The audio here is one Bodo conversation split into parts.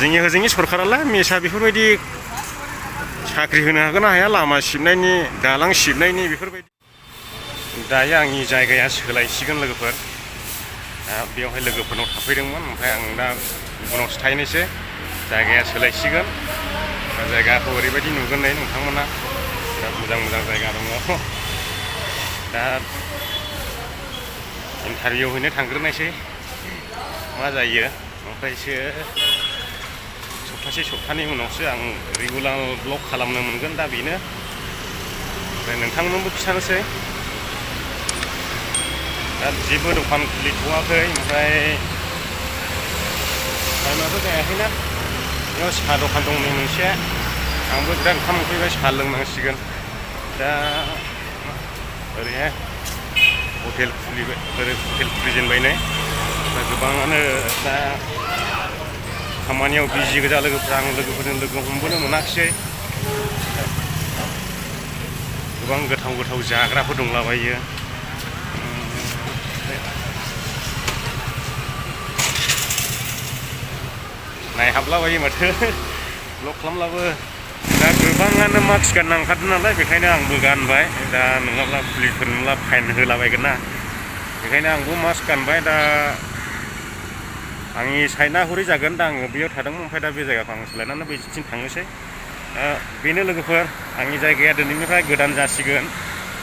जोंनि होजोंनि सरकारालाय मिसा बेफोरबायदि साख्रि होनो हागोन ना हाया लामा सिबनायनि दालां सिबनायनि बेफोरबायदि दायो आंनि जायगाया सोलायसिगोन लोगोफोर बेयावहाय लोगोफोरनाव थाफैदोंमोन ओमफ्राय आं दा गुबुनावसो थाहैनोसै जायगाया सोलायसिगोन जायगाखौ ओरैबायदि नुगोन नै नोंथांमोना बिराद मोजां मोजां जायगा दङ दा इन्टारभिउ हैनो थांग्रोनायसै मा जायो ओमफ्रायसो सप्तानै उनावसो आं रेगुलार ब्लग खालामनो मोनगोन दा बेनो ओमफ्राय नोंथांमोनबो खिथानोसै दा जेबो दखान खुलिथ'वाखै ओमफ्राय टाइमाबो जायाखैना बेयाव साहा दखान दं नै मोनसे आंबो बिराद ओंखाम उखैबाय साहा लोंनांसिगोन दा ओरैहाय हटेल खुलिजेनबाय नै दा गोबाङानो दा खामानियाव बिजि गोजा लोगोफ्रा आं लोगोफोरजों लोगो हमबोनो मोनाखिसै गोबां गोथाव जाग्राफोर दंलाबायो नायहाबलाबायो माथो ब्लग खालामब्लाबो दा गोबाङानो मास्क गानना ओंखारदों नालाय बेखायनो आंबो गानबाय दा नङाब्ला पुलिसफोर नुब्ला फाइन होलाबायगोन ना बेखायनो आंबो मास्क गानबाय दा आंनि साइडना हरै जागोन दा आङो बेयाव थादोंमोन ओमफ्राय दा बे जायगाखौ आं सोलायनानै बेथिं थांनोसै बेनो लोगोफोर आंनि जायगाया दिनैनिफ्राय गोदान जासिगोन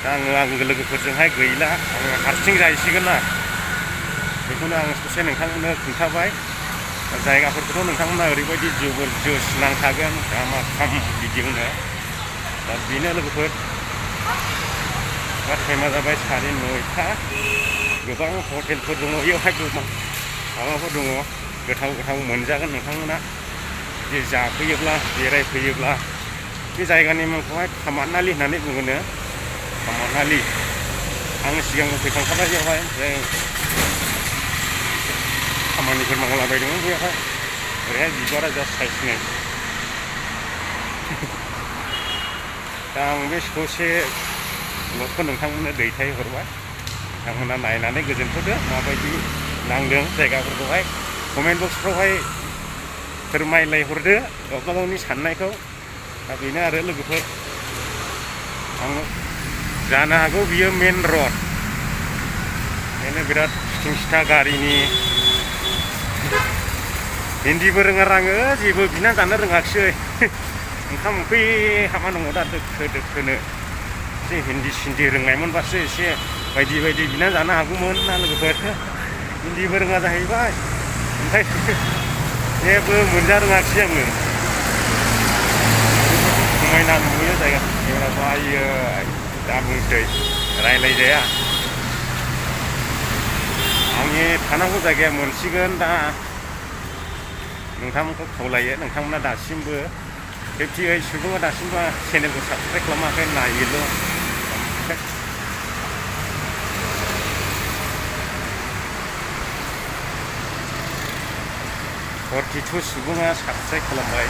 दा आङो लोगोफोरजोंहाय गैला आङो हारसिं जाहैसिगोन ना बेखौनो आं ससे नोंथांमोननो खिन्थाबाय जायगाफोरखौथ' नोंथांमोना ओरैबायदि जबरदस्त नांखागोन खाम बिदियावनो दा बेनो लोगोफोर दा टाइमा जाबाय 9:30 गोबां हटेलफोर दङ बेयावहाय गोबां माबाफोर दङ गोथाव मोनजागोन नोंथांमोना जे जाफैयोब्ला बेरायफैयोब्ला बे जायगानि मुंखौहाय खामारनालि होननानै बुङोनो खामारनालि आं सिगांबो फैखांखाबाय बेवहाय ओमफ्राय खामानिफोर मावलाबायदोंमोन बेवहाय ओरैहाय बिबारा जास्ट साइजनै दा आं बे ससे ब्लगखौ नोंथांमोननो दैथायहरबाय नोंथांमोना नायनानै गोजोनथ'दो माबायदि नांदों जायगाफोरखौहाय कमेन्ट बक्सफ्रावहाय फोरमायलायहरदो गावबा गावनि साननायखौ दा बेनो आरो लोगोफोर आं जानो हागौ बियो मेन रड बेनो बिराद सिथा गारिनि हिन्दीबो रोङा आङो जेबो बिना जानो रोङाखिसै ओंखाम उखै हाबा दङ दा दोखोनो एसे हिन्दी सिन्दी रोंनायमोनबासो एसे बायदि बिना जानो हागौमोन ना लोगोफोर हिन्दीबो रोङा जाहैबाय ओमफ्राय जेबो मोनजा रोङाखिसै आङो समायना नुयो जायगाफोरखौ आयो दा बुंसै रायलायजाया आंनि थानांगौ जायगाया मोनसिगोन दा नोंथांमोनखौ खावलायो नोंथांमोना दासिमबो 58 सुबुङा दासिमबो चेनेलखौ साबसक्राइब खालामाखै नायोल' 42 सुबुङा साबसक्राइब खालामबाय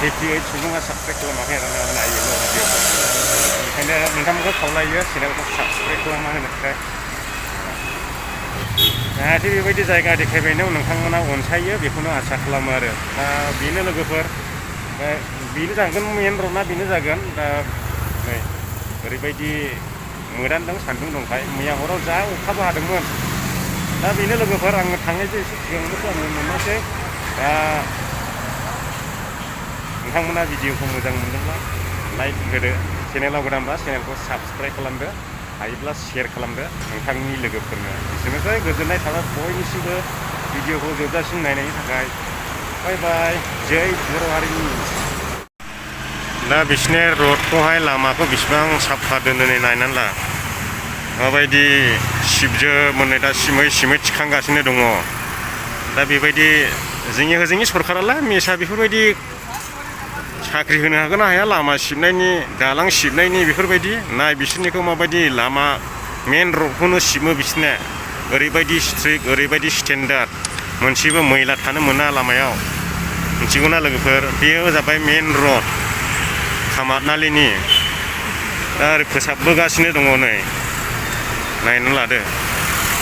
58 सुबुङा साबसक्राइब खालामाखै आरो नायोल' भिडिअखौ बेखायनो नोंथांमोनखौ खावलायो चेनेलखौ साबसक्राइब खालामना होनो थाखाय जाहाथे बेबायदि जायगा देखायबायनो नोंथांमोना अनसायो बेखौनो आसा खालामो आरो दा बेनो लोगोफोर बेनो जागोन मेन रडआ बेनो जागोन दा नै ओरैबायदि मोदानदों सान्दुं दंखाय मैया हराव जा अखाबो हादोंमोन दा बेनो लोगोफोर आङो थांनायसै एसे सिगांनिफ्राय आङो मोननोसै दा नोंथांमोना भिडिअखौ मोजां मोनदोंब्ला लाइक होदो चेनेलाव गोदानब्ला चेनेलखौ साबसक्राइब खालामदो हायोब्ला शेयार खालामदो नोंथांनि लोगोफोरनो एसेनोसै गोजोननाय थाबाय बयनिसिमबो भिडिअखौ जोबजासिम नायनायनि थाखाय बाय बाय जै बर' हारिनि दा बिसिनि रडखौहाय लामाखौ बिसिबां साफा दोनो नायनानै ला माबायदि सिबजोबमोनै दा सिमै थिखांगासिनो दङ दा बेबायदि जोंनि होजोंनि सरकारालाय मिसा बेफोरबायदि साख्रि होनो हागोन ना हाया लामा सिबनायनि दालां सिबनायनि बेफोरबायदि नाय बिसोरनिखौ माबायदि लामा मेन रडखौनो सिबो बिसोरना ओरैबायदि स्ट्रिक्ट ओरैबायदि स्टेन्डार्ड मोनसेबो मैला थानो मोना लामायाव मिथिगौना लोगोफोर बेयो जाबाय मेन रड खामारनालिनि दा फोसाबबोगासिनो दङ नै नायनानै लादो